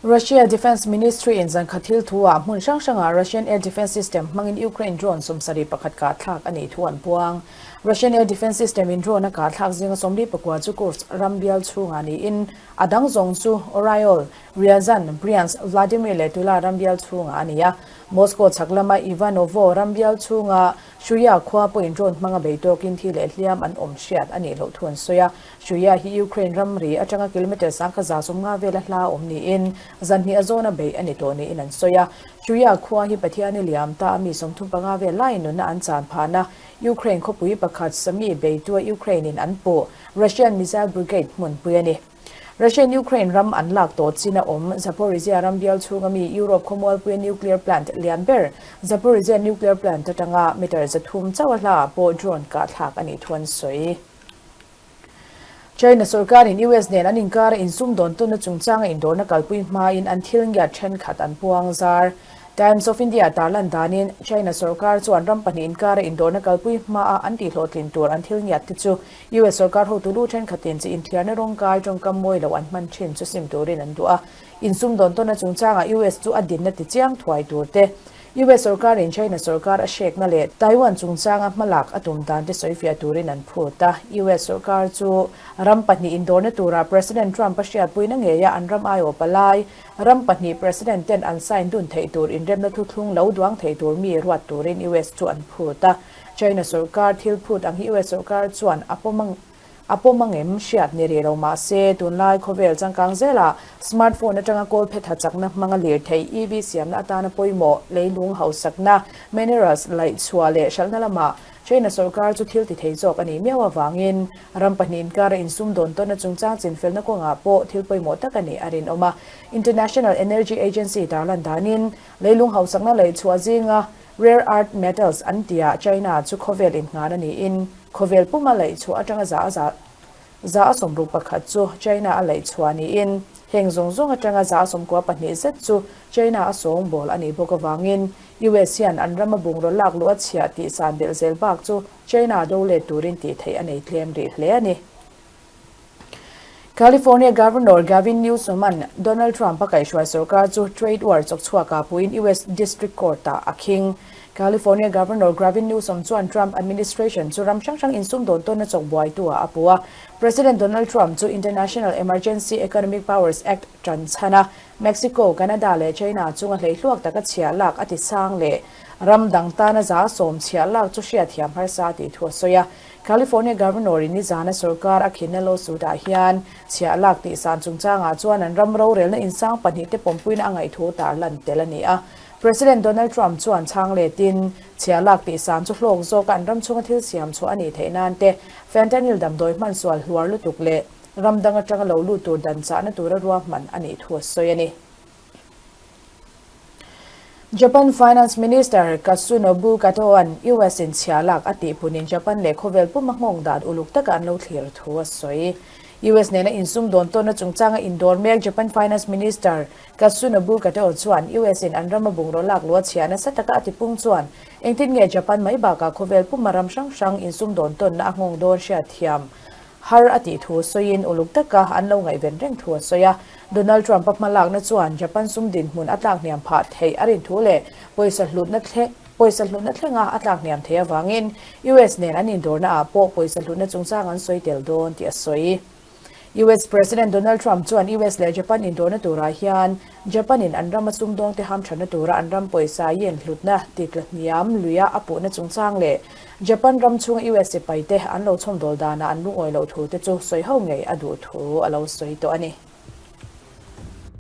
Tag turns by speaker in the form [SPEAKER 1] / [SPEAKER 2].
[SPEAKER 1] Russia Defence Ministry in zankhat thil thu ah hmun hrang hrangah Russian air defence system hmangin Ukraine drone 71 kah thlak a nih thu an puang. Russian air defence system in drone a kah thlak zinga 44 chu Kursk ram bial chhungah niin a dang zawng chu Oryol, Ryazan, Bryansk, Vladimir leh Tula ram bial chhungah a ni a. Moscow chhak lama Ivanovo ram bial chhunga Shuya khua pawhin drone hmanga bei tawkin thi leh hliam an awm hriat a nih loh thu an sawi a. Shuya hi Ukraine ramri atanga kilometre 1150 vela hla awm niin zanhnih a zawna beih a ni tawh niin an sawi a. Shuya khua hi Pathiani liam ta a mi 35 vel laiin nunna an chan phahna Ukraine khawpui pakhat Sami beitua Ukraine in an puh Russian missile brigade hmunpui a ni. Russian Ukraine ram an lak tawh chin a awm Zaporizhzhia ram bial chhunga mi Europe khawmualpuia nuclear plant lian ber Zaporizhzhia nuclear plant atanga meter 300 chauh a hla pawh drone kah thlak a nih thu an sawi. China sorkarin US nen an inkara insumdawn tawnna chungchanga indawrna kalpui hmain an thil ngiat thenkhat an puang zar. Times of India tarlan danin China sorkar chuan ram pahnih inkara indawrna kalpui hmaa an tihhlawhtlin tur an thil ngiat te chu US sorkar hotu lu thenkhatin chi inthiarna rawngkai tawngkam mawi lo an hman thin chu sim turin an duh a. Insumdawn tawnna chungchangah US chu a dinna ti chiang thuai tur te, US sorkarin China sorkar a hrekna leh Taiwan chungchanga hmalak a tum dan te sawifiah turin an phut a. US sorkar chu ram pahnih indawrna tura President Trump a hriatpuina ngeia an ram aiawh palai ram pahnih President ten an sign dun theih tur inremna thuthlung lo duang thei tur mi ruat turin US chu an phut a. China sorkar thil phut ang hi US sorkar chuan a pawm a pawm angem hriat ni rih lo mah se, tunlai khawvel changkang zelah smartphone atanga kawl phe tha chakna hmanga lirthei EV siamna atana pawimawh leilung hausakna minerals laih chhuah leh hralhna lamah China sorkar chu thil ti thei zawk a nih miau avangin ram pahnih inkara insumdawn tawnna chungchang chinfelna kawngah pawh thil pawimawh tak a nih a rinawm a. International Energy Agency tarlan danin leilung hausakna laih chhuah zinga Rare earth metals an tia China chu khawvel innghan a niin khawvel puma laih chhuah atanga za a za za a 61 chu China a laih chhuah niin heng zawng zawng atanga za a 92 zet chu China a sawng bawl a nih bawk avangin US hian an rama bungraw lak luh a chhiah tih san belh zel bak chu China do let turin tih theih a nei tlem rih hle a ni. California Governor Gavin Newsom-a'n Donald Trump a kaihhruai sorkar chu trade war chawk chhuakah puiin US District Court-ah a khing. California Governor Gravin Newsom chuan Trump administration chu ram hrang hrang insumdawn tawnna chawk buaituah a puh a. President Donald Trump chu International Emergency Economic Powers Act tan chhan a, Mexico, Canada leh China chunga hleihluak taka chhiah lak a ti sang leh ram dang tana za sawm chhiah lak chu hriatthiam harsa tih thu a sawi a. California Governor in nizana sorkar a khinna lawsuit ah hian chhiah lak tih san chungchangah chuan an ram rorelna insang pahnih te pawmpuina a ngaihthu tarlan tel a ni a. President Donald Trump chuan chhang letin chhiah lak tih san chu hlawk zawka an ram chhunga thil siam chhuah a nih theih nan te fentanyl damdawi hman sual hluar lutuk leh ram dang atanga lo lut tur dan chahna tura ruahman a nih thu a sawi a ni. Japan Finance Minister Katsunobu Kato-a'n US in chhia lak a tih punin Japan leh khawvel puma nghawng dan uluk taka an lo thlir thu a sawi. US nena insumdawn tawnna chungchanga indawr mek Japan Finance Minister Katsunobu Kato chuan US in an rama bungraw lak luh a chhia nasa taka a tipung chuan engtin nge Japan mai bakah khawvel puma ram hrang hrang insumdawn tawnna a nghawng dawn hriatthiam har a tih thu sawiin uluk taka an lo ngaihven reng thu a sawi a. Donald Trump-a hmalakna chuan Japan sum dinhmun a tlak hniam phah theih a rin thu leh pawisa hlutna thleng pawisa hlutna thlenga a tlak hniam theih avangin US nen an indawrna ah pawh pawisa hlutna chungchang an sawi tel dawn tih a sawi. US President Donald Trump chuan US leh Japan indawrna turah hian Japan in an rama sumdawngte hamthatna tura an ram pawisa yen hlutna titla hniam luia a puhna chungchang leh Japan ram chhunga US sipaite an lo chhawmdawl danah an lungawi loh thu te chu sawi ho ngei a duh thu a lo sawi tawh a ni.